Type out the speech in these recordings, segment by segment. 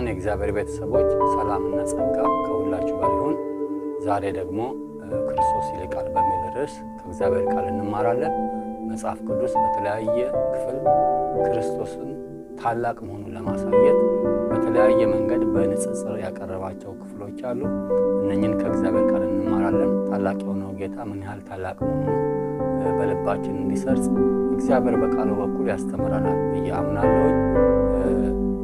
ቅዱሳን የእግዚአብሔር ቤተሰቦች ሰላምና ጸጋ ከሁላችሁ ጋር ይሁን። ዛሬ ደግሞ ክርስቶስ ይልቃል በሚል ርዕስ ከእግዚአብሔር ቃል እንማራለን። መጽሐፍ ቅዱስ በተለያየ ክፍል ክርስቶስን ታላቅ መሆኑን ለማሳየት በተለያየ መንገድ በንጽጽር ያቀረባቸው ክፍሎች አሉ። እነኝን ከእግዚአብሔር ቃል እንማራለን። ታላቅ የሆነው ጌታ ምን ያህል ታላቅ መሆኑን በልባችን እንዲሰርጽ እግዚአብሔር በቃሉ በኩል ያስተምረናል ብዬ አምናለሁ።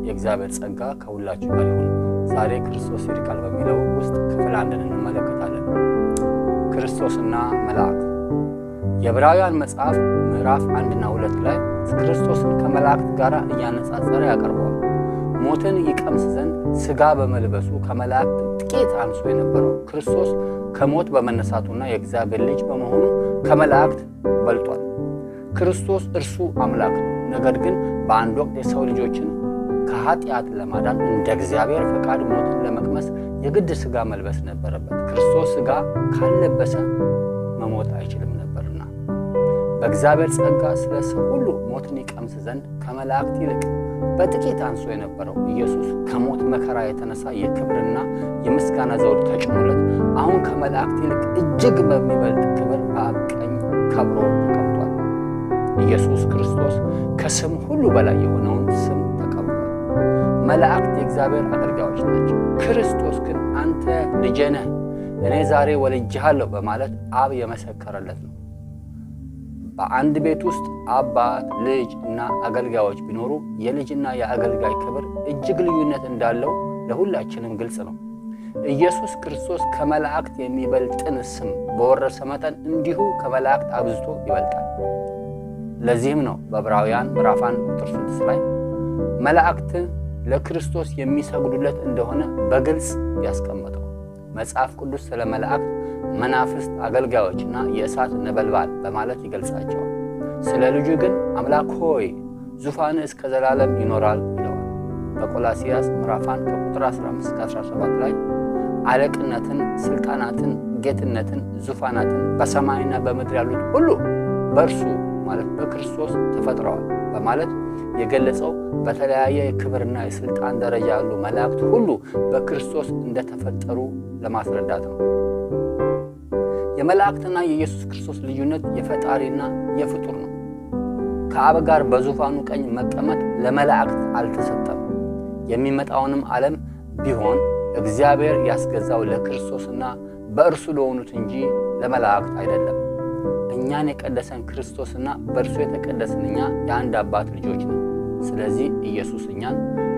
የእግዚአብሔር ጸጋ ከሁላችሁ ጋር ይሁን። ዛሬ ክርስቶስ ይልቃል በሚለው ውስጥ ክፍል አንድን እንመለከታለን። ክርስቶስና መላእክት። የዕብራውያን መጽሐፍ ምዕራፍ 1ና 2 ላይ ክርስቶስን ከመላእክት ጋር እያነጻጸረ ያቀርበዋል። ሞትን ይቀምስ ዘንድ ሥጋ በመልበሱ ከመላእክት ጥቂት አንሶ የነበረው ክርስቶስ ከሞት በመነሳቱና የእግዚአብሔር ልጅ በመሆኑ ከመላእክት በልጧል። ክርስቶስ እርሱ አምላክ ነው። ነገር ግን በአንድ ወቅት የሰው ልጆችን ከኃጢአት ለማዳን እንደ እግዚአብሔር ፈቃድ ሞትን ለመቅመስ የግድ ሥጋ መልበስ ነበረበት። ክርስቶስ ሥጋ ካልለበሰ መሞት አይችልም ነበርና በእግዚአብሔር ጸጋ ስለ ሰው ሁሉ ሞትን ይቀምስ ዘንድ ከመላእክት ይልቅ በጥቂት አንሶ የነበረው ኢየሱስ ከሞት መከራ የተነሳ የክብርና የምስጋና ዘውድ ተጭኖለት አሁን ከመላእክት ይልቅ እጅግ በሚበልጥ ክብር በአብ ቀኝ ከብሮ ተቀምጧል። ኢየሱስ ክርስቶስ ከስም ሁሉ በላይ የሆነውን ስም ተቀብሏል። መላእክት የእግዚአብሔር አገልጋዮች ናቸው። ክርስቶስ ግን አንተ ልጄ ነህ፣ እኔ ዛሬ ወልጄሃለሁ በማለት አብ የመሰከረለት ነው። በአንድ ቤት ውስጥ አባት፣ ልጅ እና አገልጋዮች ቢኖሩ የልጅና የአገልጋይ ክብር እጅግ ልዩነት እንዳለው ለሁላችንም ግልጽ ነው። ኢየሱስ ክርስቶስ ከመላእክት የሚበልጥን ስም በወረሰ መጠን እንዲሁ ከመላእክት አብዝቶ ይበልጣል። ለዚህም ነው በዕብራውያን ምዕራፍ 1 ቁጥር 6 ላይ መላእክት ለክርስቶስ የሚሰግዱለት እንደሆነ በግልጽ ያስቀመጠው። መጽሐፍ ቅዱስ ስለ መላእክት መናፍስት፣ አገልጋዮችና የእሳት ነበልባል በማለት ይገልጻቸዋል። ስለ ልጁ ግን አምላክ ሆይ ዙፋን እስከ ዘላለም ይኖራል ይለዋል። በቆላስይስ ምዕራፍ 1 ከቁጥር 15 እስከ 17 ላይ አለቅነትን፣ ስልጣናትን፣ ጌትነትን፣ ዙፋናትን በሰማይና በምድር ያሉት ሁሉ በእርሱ ማለት በክርስቶስ ተፈጥረዋል በማለት የገለጸው በተለያየ የክብርና የስልጣን ደረጃ ያሉ መላእክት ሁሉ በክርስቶስ እንደተፈጠሩ ለማስረዳት ነው። የመላእክትና የኢየሱስ ክርስቶስ ልዩነት የፈጣሪና የፍጡር ነው። ከአብ ጋር በዙፋኑ ቀኝ መቀመጥ ለመላእክት አልተሰጠም። የሚመጣውንም ዓለም ቢሆን እግዚአብሔር ያስገዛው ለክርስቶስና በእርሱ ለሆኑት እንጂ ለመላእክት አይደለም። እኛን የቀደሰን ክርስቶስና በእርሱ የተቀደስን እኛ የአንድ አባት ልጆች ነን። ስለዚህ ኢየሱስ እኛን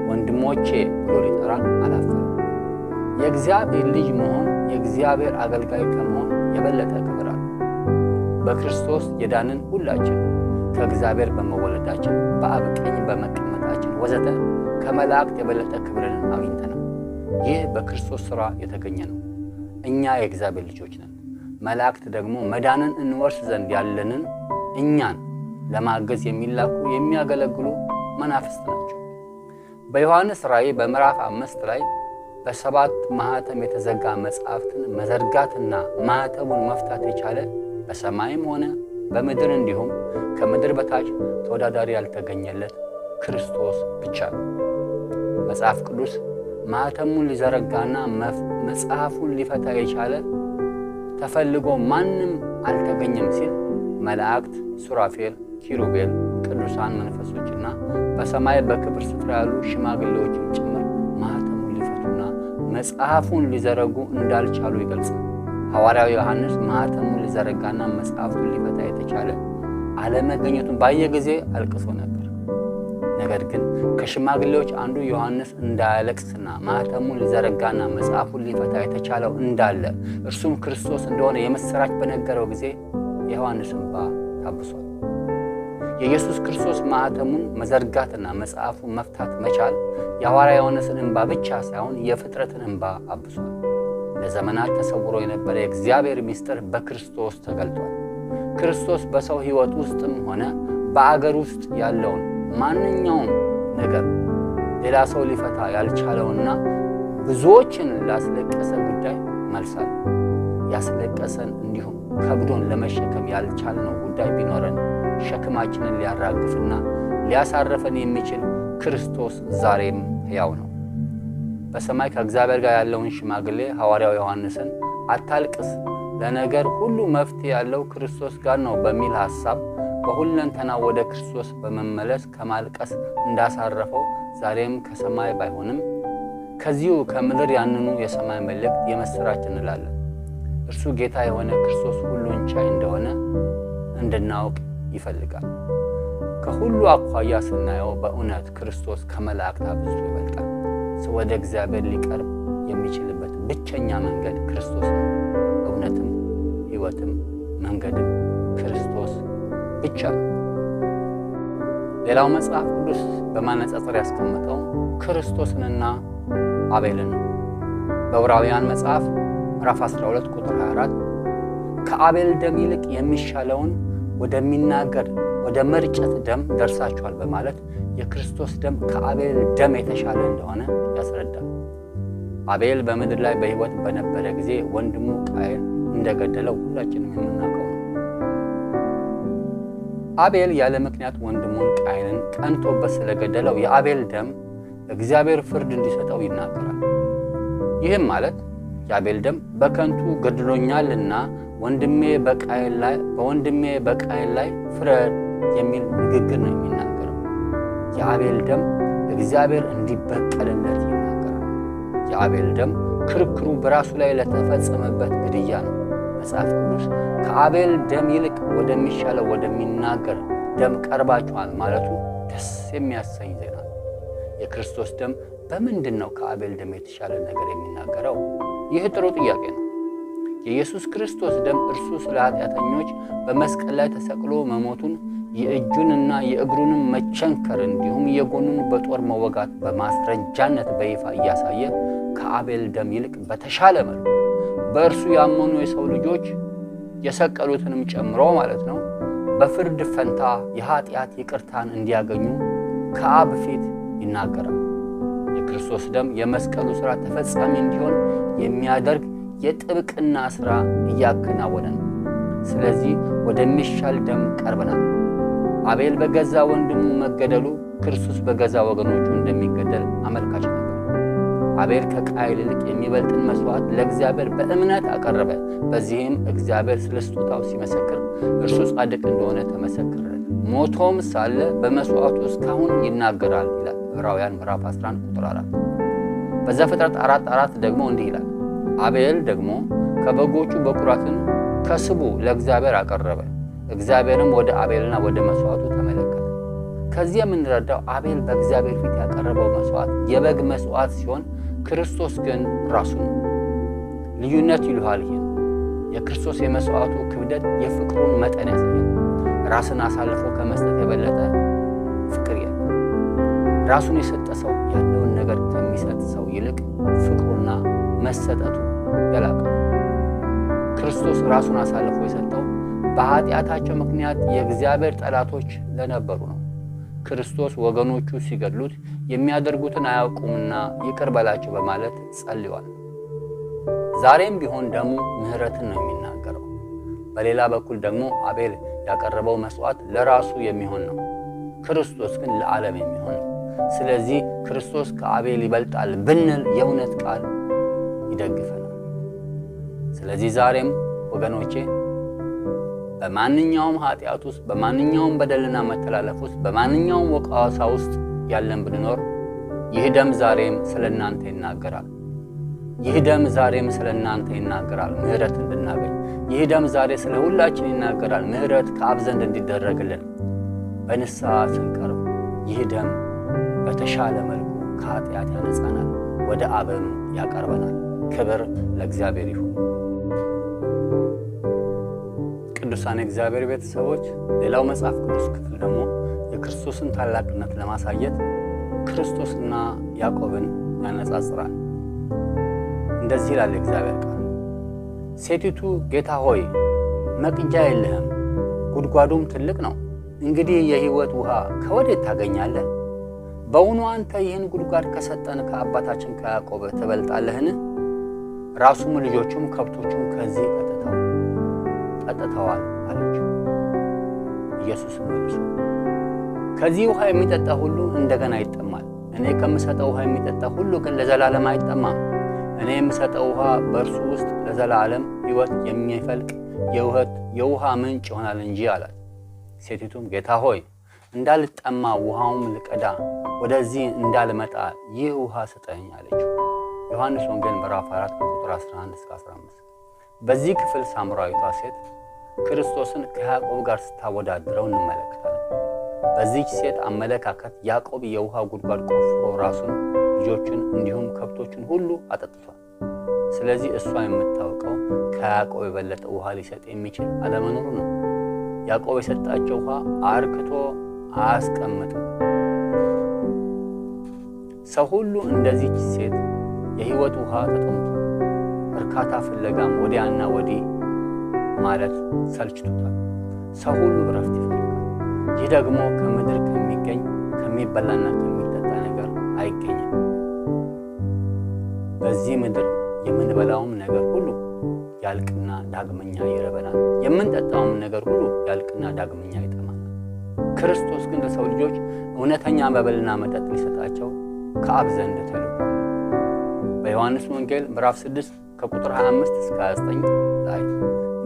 ወንድሞቼ ብሎ ሊጠራን አላፈረም። የእግዚአብሔር ልጅ መሆን የእግዚአብሔር አገልጋይ ከመሆን የበለጠ ክብር አለው። በክርስቶስ የዳንን ሁላችን ከእግዚአብሔር በመወለዳችን በአብ ቀኝ በመቀመጣችን ወዘተ ከመላእክት የበለጠ ክብርን አግኝተናል። ይህ በክርስቶስ ሥራ የተገኘ ነው። እኛ የእግዚአብሔር ልጆች ነን። መላእክት ደግሞ መዳንን እንወርስ ዘንድ ያለንን እኛን ለማገዝ የሚላኩ የሚያገለግሉ መናፍስት ናቸው። በዮሐንስ ራእይ በምዕራፍ 5 ላይ በሰባት ማኅተም የተዘጋ መጽሐፍትን መዘርጋትና ማኅተሙን መፍታት የቻለ በሰማይም ሆነ በምድር እንዲሁም ከምድር በታች ተወዳዳሪ ያልተገኘለት ክርስቶስ ብቻ ነው። መጽሐፍ ቅዱስ ማኅተሙን ሊዘረጋና መጽሐፉን ሊፈታ የቻለ ተፈልጎ ማንም አልተገኘም ሲል መላእክት፣ ሱራፌል፣ ኪሩቤል፣ ቅዱሳን መንፈሶችና በሰማይ በክብር ስፍራ ያሉ ሽማግሌዎችም ጭምር ማኅተሙን ሊፈቱና መጽሐፉን ሊዘረጉ እንዳልቻሉ ይገልጻል። ሐዋርያው ዮሐንስ ማኅተሙን ሊዘረጋና መጽሐፍቱን ሊፈታ የተቻለ አለመገኘቱን ባየ ጊዜ አልቅሶ ነበር። ነገር ግን ከሽማግሌዎች አንዱ ዮሐንስ እንዳያለቅስና ማኅተሙን ሊዘረጋና መጽሐፉን ሊፈታ የተቻለው እንዳለ እርሱም ክርስቶስ እንደሆነ የምሥራች በነገረው ጊዜ የዮሐንስ እንባ ታብሷል። የኢየሱስ ክርስቶስ ማኅተሙን መዘርጋትና መጽሐፉን መፍታት መቻል የሐዋርያ ዮሐንስን እንባ ብቻ ሳይሆን የፍጥረትን እንባ አብሷል። ለዘመናት ተሰውሮ የነበረ የእግዚአብሔር ምስጢር በክርስቶስ ተገልጧል። ክርስቶስ በሰው ሕይወት ውስጥም ሆነ በአገር ውስጥ ያለውን ማንኛውም ነገር ሌላ ሰው ሊፈታ ያልቻለውና ብዙዎችን ላስለቀሰ ጉዳይ መልሳል። ያስለቀሰን እንዲሁም ከብዶን ለመሸከም ያልቻልነው ጉዳይ ቢኖረን ሸክማችንን ሊያራግፍና ሊያሳርፈን የሚችል ክርስቶስ ዛሬም ሕያው ነው። በሰማይ ከእግዚአብሔር ጋር ያለውን ሽማግሌ ሐዋርያው ዮሐንስን አታልቅስ፣ ለነገር ሁሉ መፍትሄ ያለው ክርስቶስ ጋር ነው በሚል ሐሳብ በሁለንተና ወደ ክርስቶስ በመመለስ ከማልቀስ እንዳሳረፈው ዛሬም ከሰማይ ባይሆንም ከዚሁ ከምድር ያንኑ የሰማይ መልእክት የምስራች እንላለን። እርሱ ጌታ የሆነ ክርስቶስ ሁሉን ቻይ እንደሆነ እንድናውቅ ይፈልጋል። ከሁሉ አኳያ ስናየው በእውነት ክርስቶስ ከመላእክት አብዝቶ ይበልጣል። ሰው ወደ እግዚአብሔር ሊቀርብ የሚችልበት ብቸኛ መንገድ ክርስቶስ ነው። እውነትም ሕይወትም መንገድም ክርስቶስ ብቻ ነው። ሌላው መጽሐፍ ቅዱስ በማነጻጸር ያስቀመጠው ክርስቶስንና አቤልን ነው። በዕብራውያን መጽሐፍ ምዕራፍ 12 ቁጥር 24 ከአቤል ደም ይልቅ የሚሻለውን ወደሚናገር ወደ መርጨት ደም ደርሳችኋል በማለት የክርስቶስ ደም ከአቤል ደም የተሻለ እንደሆነ ያስረዳል። አቤል በምድር ላይ በሕይወት በነበረ ጊዜ ወንድሙ ቃየል እንደገደለው ሁላችንም የምናውቀው ነው። አቤል ያለ ምክንያት ወንድሙን ቃየልን ቀንቶበት ስለገደለው የአቤል ደም እግዚአብሔር ፍርድ እንዲሰጠው ይናገራል። ይህም ማለት የአቤል ደም በከንቱ ገድሎኛልና በወንድሜ በቃየል ላይ ፍረድ የሚል ንግግር ነው የሚናገረው። የአቤል ደም እግዚአብሔር እንዲበቀልለት ይናገራል። የአቤል ደም ክርክሩ በራሱ ላይ ለተፈጸመበት ግድያ ነው። መጽሐፍ ቅዱስ ከአቤል ደም ይልቅ ወደሚሻለው ወደሚናገር ደም ቀርባችኋል ማለቱ ደስ የሚያሰኝ ዜና ነው። የክርስቶስ ደም በምንድን ነው ከአቤል ደም የተሻለ ነገር የሚናገረው? ይህ ጥሩ ጥያቄ ነው። የኢየሱስ ክርስቶስ ደም እርሱ ስለ ኃጢአተኞች በመስቀል ላይ ተሰቅሎ መሞቱን የእጁንና የእግሩንም መቸንከር እንዲሁም የጎኑን በጦር መወጋት በማስረጃነት በይፋ እያሳየ ከአቤል ደም ይልቅ በተሻለ መልኩ በእርሱ ያመኑ የሰው ልጆች የሰቀሉትንም ጨምሮ ማለት ነው በፍርድ ፈንታ የኃጢአት ይቅርታን እንዲያገኙ ከአብ ፊት ይናገራል። የክርስቶስ ደም የመስቀሉ ሥራ ተፈጻሚ እንዲሆን የሚያደርግ የጥብቅና ሥራ እያከናወነ ነው። ስለዚህ ወደሚሻል ደም ቀርበናል። አቤል በገዛ ወንድሙ መገደሉ ክርስቶስ በገዛ ወገኖቹ እንደሚገደል አመልካች ነበር። አቤል ከቃየል ይልቅ የሚበልጥን መስዋዕት ለእግዚአብሔር በእምነት አቀረበ። በዚህም እግዚአብሔር ስለ ስጦታው ሲመሰክር እርሱ ጻድቅ እንደሆነ ተመሰከረለት። ሞቶም ሳለ በመስዋዕቱ እስካሁን ይናገራል ይላል ዕብራውያን ምዕራፍ 11 ቁጥር 4። በዘፍጥረት 4:4 ደግሞ እንዲህ ይላል፣ አቤል ደግሞ ከበጎቹ በኩራትን ከስቡ ለእግዚአብሔር አቀረበ፣ እግዚአብሔርም ወደ አቤልና ወደ መስዋዕቱ ተመለከተ። ከዚህ የምንረዳው አቤል በእግዚአብሔር ፊት ያቀረበው መስዋዕት የበግ መስዋዕት ሲሆን ክርስቶስ ግን ራሱ ነው። ልዩነት ይሉሃል ይሄ ነው። የክርስቶስ የመስዋዕቱ ክብደት የፍቅሩን መጠን ያሳያል። ራስን አሳልፎ ከመስጠት የበለጠ ፍቅር የለም። ራሱን የሰጠ ሰው ያለውን ነገር ከሚሰጥ ሰው ይልቅ ፍቅሩና መሰጠቱ የላቀ። ክርስቶስ ራሱን አሳልፎ የሰጠው በኃጢአታቸው ምክንያት የእግዚአብሔር ጠላቶች ለነበሩ ነው። ክርስቶስ ወገኖቹ ሲገድሉት የሚያደርጉትን አያውቁምና ይቅር በላቸው በማለት ጸልዋል። ዛሬም ቢሆን ደሙ ምሕረትን ነው የሚናገረው። በሌላ በኩል ደግሞ አቤል ያቀረበው መስዋዕት ለራሱ የሚሆን ነው፣ ክርስቶስ ግን ለዓለም የሚሆን ነው። ስለዚህ ክርስቶስ ከአቤል ይበልጣል ብንል የእውነት ቃል ይደግፈናል። ስለዚህ ዛሬም ወገኖቼ በማንኛውም ኃጢአት ውስጥ፣ በማንኛውም በደልና መተላለፍ ውስጥ፣ በማንኛውም ወቀሳ ውስጥ ያለን ብንኖር ይህ ደም ዛሬም ስለ እናንተ ይናገራል። ይህ ደም ዛሬም ስለ እናንተ ይናገራል፣ ምሕረት እንድናገኝ። ይህ ደም ዛሬ ስለ ሁላችን ይናገራል፣ ምሕረት ከአብ ዘንድ እንዲደረግልን። በንስሐ ስንቀርብ ይህ ደም በተሻለ መልኩ ከኃጢአት ያነጻናል፣ ወደ አብም ያቀርበናል። ክብር ለእግዚአብሔር ይሁን። ቅዱሳን የእግዚአብሔር ቤተሰቦች፣ ሌላው መጽሐፍ ቅዱስ ክፍል ደግሞ የክርስቶስን ታላቅነት ለማሳየት ክርስቶስና ያዕቆብን ያነጻጽራል። እንደዚህ ይላል የእግዚአብሔር ቃል፣ ሴቲቱ ጌታ ሆይ መቅጃ የለህም፣ ጉድጓዱም ትልቅ ነው፣ እንግዲህ የሕይወት ውሃ ከወዴት ታገኛለህ? በውኑ አንተ ይህን ጉድጓድ ከሰጠን ከአባታችን ከያዕቆብ ትበልጣለህን? ራሱም ልጆቹም ከብቶቹም ከዚህ ጠጥተዋል አለችው። ኢየሱስም መልሶ ከዚህ ውሃ የሚጠጣ ሁሉ እንደገና ይጠማል፣ እኔ ከምሰጠው ውሃ የሚጠጣ ሁሉ ግን ለዘላለም አይጠማም። እኔ የምሰጠው ውሃ በእርሱ ውስጥ ለዘላለም ሕይወት የሚፈልቅ የውሃ ምንጭ ይሆናል እንጂ አላት። ሴቲቱም ጌታ ሆይ እንዳልጠማ ውሃውም ልቀዳ ወደዚህ እንዳልመጣ ይህ ውሃ ስጠኝ አለችው። ዮሐንስ ወንጌል ምዕራፍ 4 ቁጥር 11 እስከ 15። በዚህ ክፍል ሳምራዊቷ ሴት ክርስቶስን ከያዕቆብ ጋር ስታወዳድረው እንመለከታለን። በዚህች ሴት አመለካከት ያዕቆብ የውሃ ጉድጓድ ቆፍሮ ራሱን፣ ልጆቹን እንዲሁም ከብቶቹን ሁሉ አጠጥቷል። ስለዚህ እሷ የምታውቀው ከያዕቆብ የበለጠ ውሃ ሊሰጥ የሚችል አለመኖሩ ነው። ያዕቆብ የሰጣቸው ውሃ አርክቶ አያስቀምጥም። ሰው ሁሉ እንደዚህች ሴት የሕይወት ውሃ ተጠምቷል። እርካታ ፍለጋም ወዲያና ወዲህ ማለት ሰልችቶታል። ሰው ሁሉ እረፍት ይፈልጋል። ይህ ደግሞ ከምድር ከሚገኝ ከሚበላና ከሚጠጣ ነገር አይገኝም። በዚህ ምድር የምንበላውም ነገር ሁሉ ያልቅና ዳግመኛ ይረበናል። የምንጠጣውም ነገር ሁሉ ያልቅና ዳግመኛ ይጠማናል። ክርስቶስ ግን ለሰው ልጆች እውነተኛ መብልና መጠጥ ሊሰጣቸው ከአብ ዘንድ ተልኳል። በዮሐንስ ወንጌል ምዕራፍ 6 ከቁጥር 25 እስከ 29 ላይ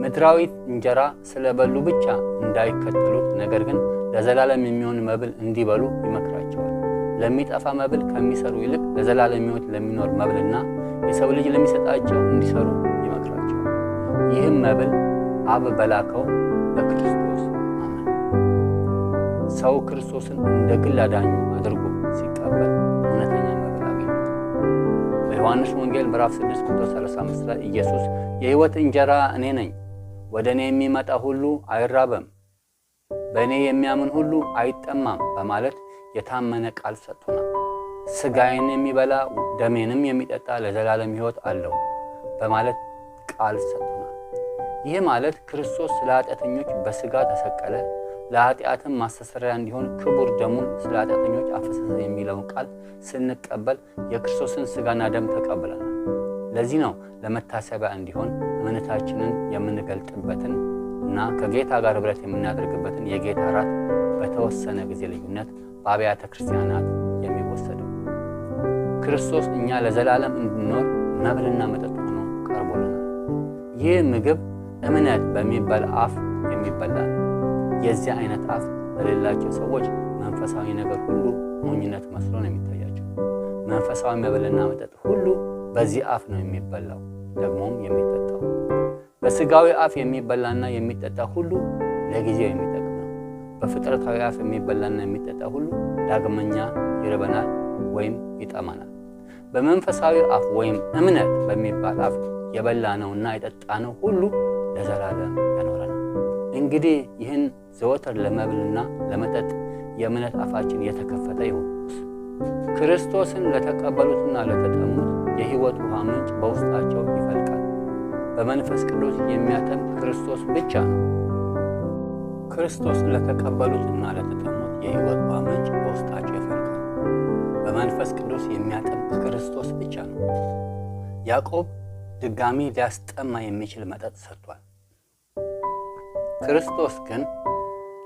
ምድራዊት እንጀራ ስለበሉ ብቻ እንዳይከተሉት፣ ነገር ግን ለዘላለም የሚሆን መብል እንዲበሉ ይመክራቸዋል። ለሚጠፋ መብል ከሚሰሩ ይልቅ ለዘላለም ሕይወት ለሚኖር መብልና የሰው ልጅ ለሚሰጣቸው እንዲሰሩ ይመክራቸዋል። ይህም መብል አብ በላከው በክርስቶስ ማመን። ሰው ክርስቶስን እንደ ግል አዳኙ አድርጎ ሲቀበል እውነተኛ መብል አግኝቷል። በዮሐንስ ወንጌል ምዕራፍ 6 ቁጥር 35 ላይ ኢየሱስ የሕይወት እንጀራ እኔ ነኝ፣ ወደ እኔ የሚመጣ ሁሉ አይራብም፣ በእኔ የሚያምን ሁሉ አይጠማም በማለት የታመነ ቃል ሰጥቶናል። ሥጋዬን የሚበላ ደሜንም የሚጠጣ ለዘላለም ሕይወት አለው በማለት ቃል ሰጥቶናል። ይህ ማለት ክርስቶስ ስለ ኃጢአተኞች በሥጋ ተሰቀለ፣ ለኃጢአትም ማስተስረያ እንዲሆን ክቡር ደሙን ስለ ኃጢአተኞች አፈሰሰ የሚለውን ቃል ስንቀበል የክርስቶስን ሥጋና ደም ተቀብለናል። ለዚህ ነው ለመታሰቢያ እንዲሆን እምነታችንን የምንገልጥበትን እና ከጌታ ጋር ኅብረት የምናደርግበትን የጌታ እራት በተወሰነ ጊዜ ልዩነት በአብያተ ክርስቲያናት የሚወሰደው። ክርስቶስ እኛ ለዘላለም እንድንኖር መብልና መጠጥ ሆኖ ቀርቦልናል። ይህ ምግብ እምነት በሚባል አፍ የሚበላ ነው። የዚህ አይነት አፍ ለሌላቸው ሰዎች መንፈሳዊ ነገር ሁሉ ሞኝነት መስሎ ነው የሚታያቸው። መንፈሳዊ መብልና መጠጥ ሁሉ በዚህ አፍ ነው የሚበላው ደግሞም የሚጠጣው። በሥጋዊ አፍ የሚበላና የሚጠጣ ሁሉ ለጊዜው የሚጠቅም ነው። በፍጥረታዊ አፍ የሚበላና የሚጠጣ ሁሉ ዳግመኛ ይርበናል ወይም ይጠማናል። በመንፈሳዊ አፍ ወይም እምነት በሚባል አፍ የበላነውና የጠጣነው ሁሉ ለዘላለም ያኖረናል። እንግዲህ ይህን ዘወትር ለመብልና ለመጠጥ የእምነት አፋችን የተከፈተ ይሁን። ክርስቶስን ለተቀበሉትና ለተጠሙት የሕይወት ውሃ ምንጭ በውስጣቸው ይፈልቃል። በመንፈስ ቅዱስ የሚያጠምቅ ክርስቶስ ብቻ ነው። ክርስቶስን ለተቀበሉትና ለተጠሙት የሕይወት ውሃ ምንጭ በውስጣቸው ይፈልቃል። በመንፈስ ቅዱስ የሚያጠምቅ ክርስቶስ ብቻ ነው። ያዕቆብ ድጋሚ ሊያስጠማ የሚችል መጠጥ ሰጥቷል። ክርስቶስ ግን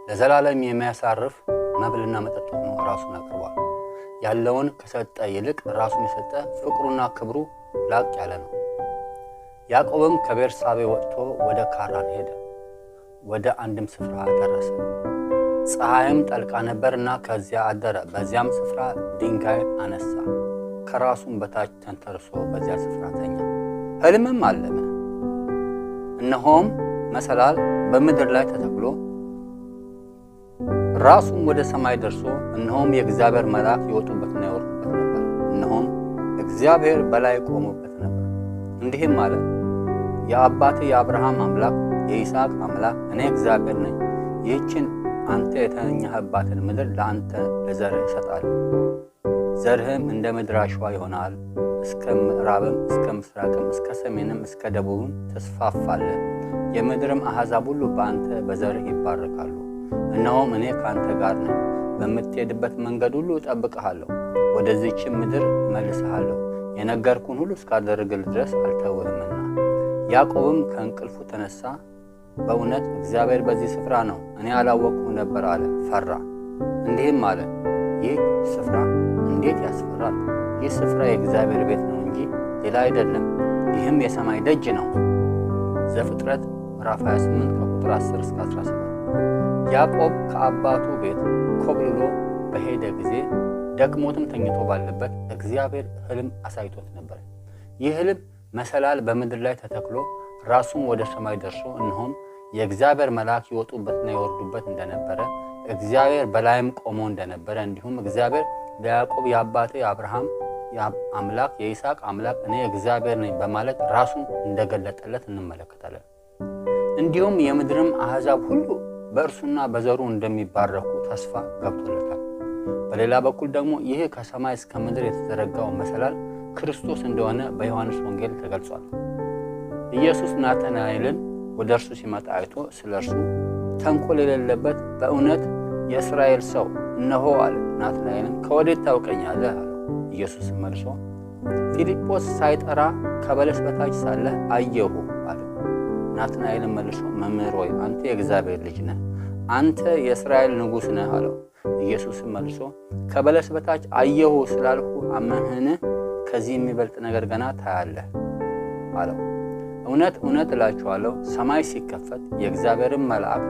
ለዘላለም የሚያሳርፍ መብልና መጠጥ ሆኖ ራሱን አቅርቧል። ያለውን ከሰጠ ይልቅ ራሱን የሰጠ ፍቅሩና ክብሩ ላቅ ያለ ነው። ያዕቆብም ከቤርሳቤ ወጥቶ ወደ ካራን ሄደ፣ ወደ አንድም ስፍራ ደረሰ። ፀሐይም ጠልቃ ነበርና ከዚያ አደረ። በዚያም ስፍራ ድንጋይ አነሳ፣ ከራሱም በታች ተንተርሶ በዚያ ስፍራ ተኛ። ሕልምም አለመ። እነሆም መሰላል በምድር ላይ ተተክሎ ራሱም ወደ ሰማይ ደርሶ፣ እነሆም የእግዚአብሔር መልአክ ይወጡበትና ይወርዱበት ነበር። እነሆም እግዚአብሔር በላይ ቆሞበት ነበር። እንዲህም አለ፣ የአባትህ የአብርሃም አምላክ የይስሐቅ አምላክ እኔ እግዚአብሔር ነኝ። ይህችን አንተ የተኛህባትን ምድር ለአንተ ለዘርህ እሰጣለሁ። ዘርህም እንደ ምድር አሸዋ ይሆናል። እስከ ምዕራብም እስከ ምስራቅም እስከ ሰሜንም እስከ ደቡብም ተስፋፋለህ። የምድርም አሕዛብ ሁሉ በአንተ በዘርህ ይባረካሉ። እነሆም እኔ ከአንተ ጋር ነኝ፣ በምትሄድበት መንገድ ሁሉ እጠብቅሃለሁ፣ ወደዚህችም ምድር እመልስሃለሁ፣ የነገርኩህን ሁሉ እስካደርግልህ ድረስ አልተውህምና። ያዕቆብም ከእንቅልፉ ተነሳ። በእውነት እግዚአብሔር በዚህ ስፍራ ነው፣ እኔ አላወቅሁም ነበር አለ። ፈራ፣ እንዲህም አለ፣ ይህ ስፍራ እንዴት እንዴት ያስፈራል! ይህ ስፍራ የእግዚአብሔር ቤት ነው እንጂ ሌላ አይደለም፣ ይህም የሰማይ ደጅ ነው። ዘፍጥረት ምዕራፍ 28 ከቁጥር 10 እስከ 17። ያዕቆብ ከአባቱ ቤት ኮብልሎ በሄደ ጊዜ ደክሞትም ተኝቶ ባለበት እግዚአብሔር ሕልም አሳይቶት ነበር። ይህ ሕልም መሰላል በምድር ላይ ተተክሎ ራሱም ወደ ሰማይ ደርሶ እነሆም የእግዚአብሔር መልአክ ይወጡበትና ይወርዱበት እንደነበረ፣ እግዚአብሔር በላይም ቆሞ እንደነበረ፣ እንዲሁም እግዚአብሔር ለያዕቆብ የአባትህ የአብርሃም አምላክ የይስሐቅ አምላክ እኔ እግዚአብሔር ነኝ በማለት ራሱን እንደገለጠለት እንመለከታለን። እንዲሁም የምድርም አሕዛብ ሁሉ በእርሱና በዘሩ እንደሚባረኩ ተስፋ ገብቶለታል። በሌላ በኩል ደግሞ ይህ ከሰማይ እስከ ምድር የተዘረጋው መሰላል ክርስቶስ እንደሆነ በዮሐንስ ወንጌል ተገልጿል። ኢየሱስ ናትናኤልን ወደ እርሱ ሲመጣ አይቶ ስለ እርሱ ተንኮል የሌለበት በእውነት የእስራኤል ሰው እነሆ አለ። ናትናኤልም ከወዴት ታውቀኛለህ አለው። ኢየሱስም መልሶ ፊልጶስ ሳይጠራ ከበለስ በታች ሳለህ አየሁ አለ። ናትናኤልም መልሶ መምህር ሆይ፣ አንተ የእግዚአብሔር ልጅ ነህ፣ አንተ የእስራኤል ንጉሥ ነህ አለው። ኢየሱስም መልሶ ከበለስ በታች አየሁ ስላልሁ አመንህን? ከዚህ የሚበልጥ ነገር ገና ታያለህ አለው። እውነት እውነት እላችኋለሁ፣ ሰማይ ሲከፈት የእግዚአብሔርን መልአክ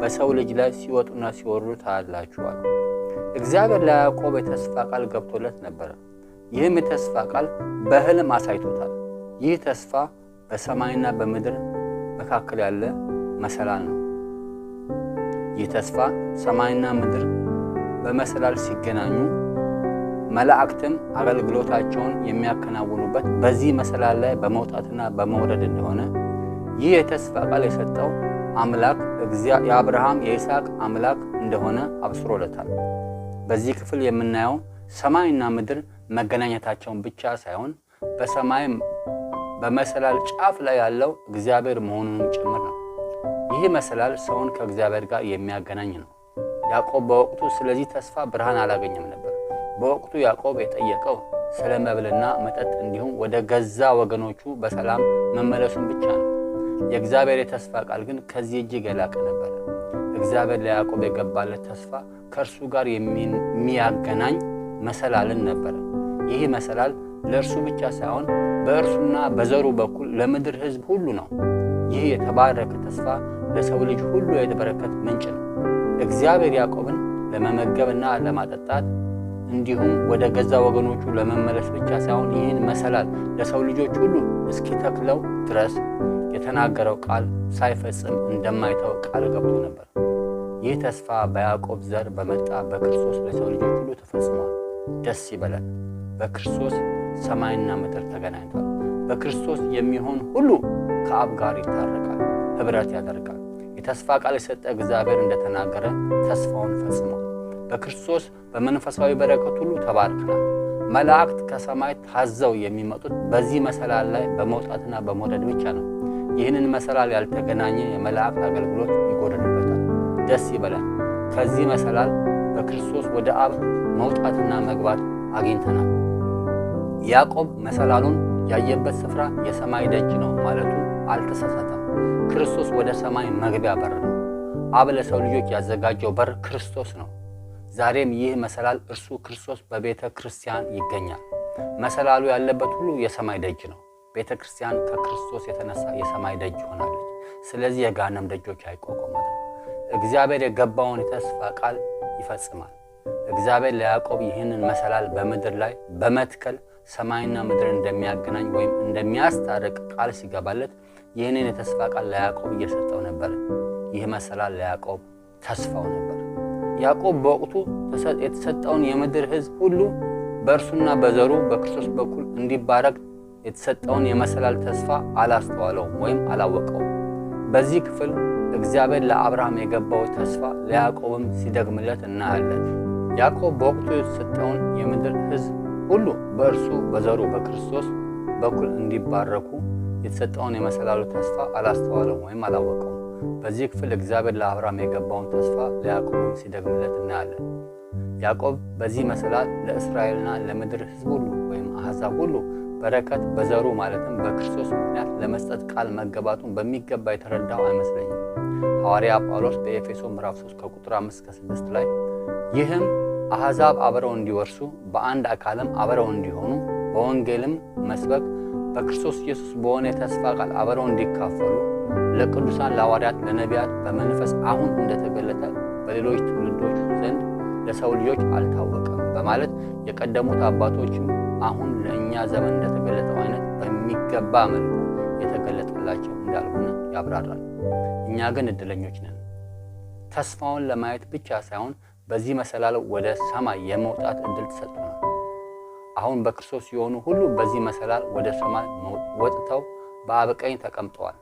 በሰው ልጅ ላይ ሲወጡና ሲወርዱ ታያላችኋል። እግዚአብሔር ለያዕቆብ የተስፋ ቃል ገብቶለት ነበረ። ይህም የተስፋ ቃል በሕልም አሳይቶታል። ይህ ተስፋ በሰማይና በምድር መካከል ያለ መሰላል ነው። ይህ ተስፋ ሰማይና ምድር በመሰላል ሲገናኙ መላእክትም አገልግሎታቸውን የሚያከናውኑበት በዚህ መሰላል ላይ በመውጣትና በመውረድ እንደሆነ፣ ይህ የተስፋ ቃል የሰጠው አምላክ የአብርሃም የይስሐቅ አምላክ እንደሆነ አብስሮለታል። በዚህ ክፍል የምናየው ሰማይና ምድር መገናኘታቸውን ብቻ ሳይሆን በሰማይ በመሰላል ጫፍ ላይ ያለው እግዚአብሔር መሆኑንም ጭምር ነው። ይህ መሰላል ሰውን ከእግዚአብሔር ጋር የሚያገናኝ ነው። ያዕቆብ በወቅቱ ስለዚህ ተስፋ ብርሃን አላገኘም ነበር። በወቅቱ ያዕቆብ የጠየቀው ስለ መብልና መጠጥ እንዲሁም ወደ ገዛ ወገኖቹ በሰላም መመለሱን ብቻ ነው። የእግዚአብሔር የተስፋ ቃል ግን ከዚህ እጅግ የላቀ ነበረ። እግዚአብሔር ለያዕቆብ የገባለት ተስፋ ከእርሱ ጋር የሚያገናኝ መሰላልን ነበረ። ይህ መሰላል ለእርሱ ብቻ ሳይሆን በእርሱና በዘሩ በኩል ለምድር ሕዝብ ሁሉ ነው። ይህ የተባረከ ተስፋ ለሰው ልጅ ሁሉ የበረከት ምንጭ ነው። እግዚአብሔር ያዕቆብን ለመመገብና ለማጠጣት እንዲሁም ወደ ገዛ ወገኖቹ ለመመለስ ብቻ ሳይሆን ይህን መሰላል ለሰው ልጆች ሁሉ እስኪተክለው ድረስ የተናገረው ቃል ሳይፈጽም እንደማይተው ቃል ገብቶ ነበር። ይህ ተስፋ በያዕቆብ ዘር በመጣ በክርስቶስ ለሰው ልጆች ሁሉ ተፈጽሟል። ደስ ይበለን። በክርስቶስ ሰማይና ምድር ተገናኝቷል። በክርስቶስ የሚሆን ሁሉ ከአብ ጋር ይታረቃል፣ ኅብረት ያደርጋል። የተስፋ ቃል የሰጠ እግዚአብሔር እንደተናገረ ተስፋውን ፈጽሟል። በክርስቶስ በመንፈሳዊ በረከት ሁሉ ተባርከናል። መላእክት ከሰማይ ታዘው የሚመጡት በዚህ መሰላል ላይ በመውጣትና በመውረድ ብቻ ነው። ይህንን መሰላል ያልተገናኘ የመላእክት አገልግሎት ይጎድልበታል። ደስ ይበለን። ከዚህ መሰላል በክርስቶስ ወደ አብ መውጣትና መግባት አግኝተናል። ያዕቆብ መሰላሉን ያየበት ስፍራ የሰማይ ደጅ ነው ማለቱ አልተሳሳተም። ክርስቶስ ወደ ሰማይ መግቢያ በር ነው። አብ ለሰው ልጆች ያዘጋጀው በር ክርስቶስ ነው። ዛሬም ይህ መሰላል እርሱ ክርስቶስ በቤተ ክርስቲያን ይገኛል። መሰላሉ ያለበት ሁሉ የሰማይ ደጅ ነው። ቤተ ክርስቲያን ከክርስቶስ የተነሳ የሰማይ ደጅ ሆናለች። ስለዚህ የገሃነም ደጆች አይቋቋማትም። እግዚአብሔር የገባውን የተስፋ ቃል ይፈጽማል። እግዚአብሔር ለያዕቆብ ይህንን መሰላል በምድር ላይ በመትከል ሰማይና ምድርን እንደሚያገናኝ ወይም እንደሚያስታርቅ ቃል ሲገባለት ይህንን የተስፋ ቃል ለያዕቆብ እየሰጠው ነበር። ይህ መሰላል ለያዕቆብ ተስፋው ነበር። ያዕቆብ በወቅቱ የተሰጠውን የምድር ሕዝብ ሁሉ በእርሱና በዘሩ በክርስቶስ በኩል እንዲባረክ የተሰጠውን የመሰላል ተስፋ አላስተዋለውም ወይም አላወቀውም። በዚህ ክፍል እግዚአብሔር ለአብርሃም የገባው ተስፋ ለያዕቆብም ሲደግምለት እናያለን። ያዕቆብ በወቅቱ የተሰጠውን የምድር ሕዝብ ሁሉ በእርሱ በዘሩ በክርስቶስ በኩል እንዲባረኩ የተሰጠውን የመሰላሉ ተስፋ አላስተዋለውም ወይም አላወቀውም። በዚህ ክፍል እግዚአብሔር ለአብርሃም የገባውን ተስፋ ለያዕቆብም ሲደግምለት እናያለን። ያዕቆብ በዚህ መሰላል ለእስራኤልና ለምድር ሕዝብ ሁሉ ወይም አሕዛብ ሁሉ በረከት በዘሩ ማለትም በክርስቶስ ምክንያት ለመስጠት ቃል መገባቱን በሚገባ የተረዳው አይመስለኝም። ሐዋርያ ጳውሎስ በኤፌሶ ምዕራፍ 3 ከቁጥር 5 እስከ 6 ላይ ይህም አሕዛብ አብረው እንዲወርሱ በአንድ አካልም አብረው እንዲሆኑ በወንጌልም መስበክ በክርስቶስ ኢየሱስ በሆነ የተስፋ ቃል አብረው እንዲካፈሉ ለቅዱሳን ለሐዋርያት፣ ለነቢያት በመንፈስ አሁን እንደተገለጠ በሌሎች ትውልዶች ዘንድ ለሰው ልጆች አልታወቀም በማለት የቀደሙት አባቶችም አሁን ለእኛ ዘመን እንደተገለጠው አይነት በሚገባ መልኩ የተገለጠላቸው እንዳልሆነ ያብራራል። እኛ ግን እድለኞች ነን። ተስፋውን ለማየት ብቻ ሳይሆን በዚህ መሰላል ወደ ሰማይ የመውጣት እድል ተሰጥቶናል። አሁን በክርስቶስ የሆኑ ሁሉ በዚህ መሰላል ወደ ሰማይ ወጥተው በአብ ቀኝ ተቀምጠዋል።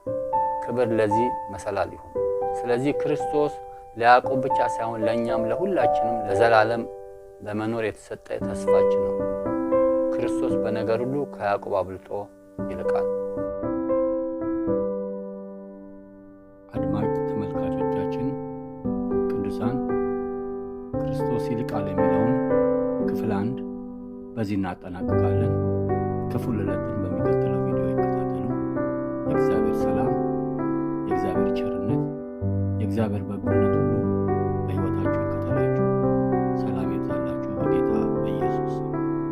ክብር ለዚህ መሰላል ይሁን። ስለዚህ ክርስቶስ ለያዕቆብ ብቻ ሳይሆን ለእኛም ለሁላችንም ለዘላለም ለመኖር የተሰጠ ተስፋችን ነው። ክርስቶስ በነገር ሁሉ ከያዕቆብ አብልጦ ይልቃል። አድማጭ ተመልካቾቻችን ቅዱሳን፣ ክርስቶስ ይልቃል የሚለውን ክፍል 1 በዚህ እናጠናቅቃለን። ክፍል 2ን በሚቀጥለው ቪዲዮ ይከታተሉ። የእግዚአብሔር ሰላም፣ የእግዚአብሔር ቸርነት፣ የእግዚአብሔር በጎነት ሁሉ በሕይወታችሁ